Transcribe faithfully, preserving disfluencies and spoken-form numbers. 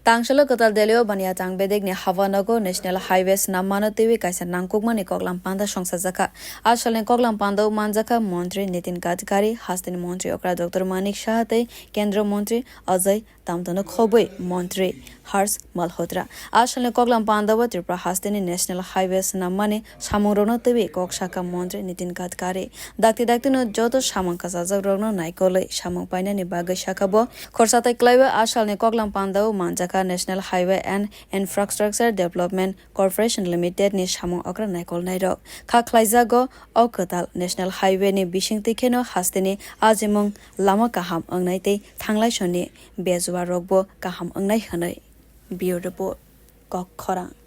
Tangsalo kwtal Delhi o baniya tang bedekni hawanogo National Highway snam mano twiwi kaisa nangkukmani koklam panda songsajakha. A salni koklam pandao manjakha Montri Nitin Gadkari, hasteni Montri okra Doctor Manik Saha tei Kendra Montri Ajay Tamtano khobwi Montri Harsh Malhotra. A salni koklam pandao Tripura hasteni National Highway snam mani samungrokno twiwi kok sakha Montri Nitin Gadkari. Dakti daktino joto samung kachajakrokno naikolwi samung painani bagwi sakha bo. Khorsa tai kwlaiwi a salni koklam pandao manjakha National Highway and Infrastructure Development Corporation Limited ni samung okra naikolnairok. Kha khlaijago o kwtal National Highway ni bisingtwi kheno hasteni ajimung lama kaham wngnai tei thanglai soni bejuarokbo kaham wngnai hwnwi. Bureau Report, Kok Khorang.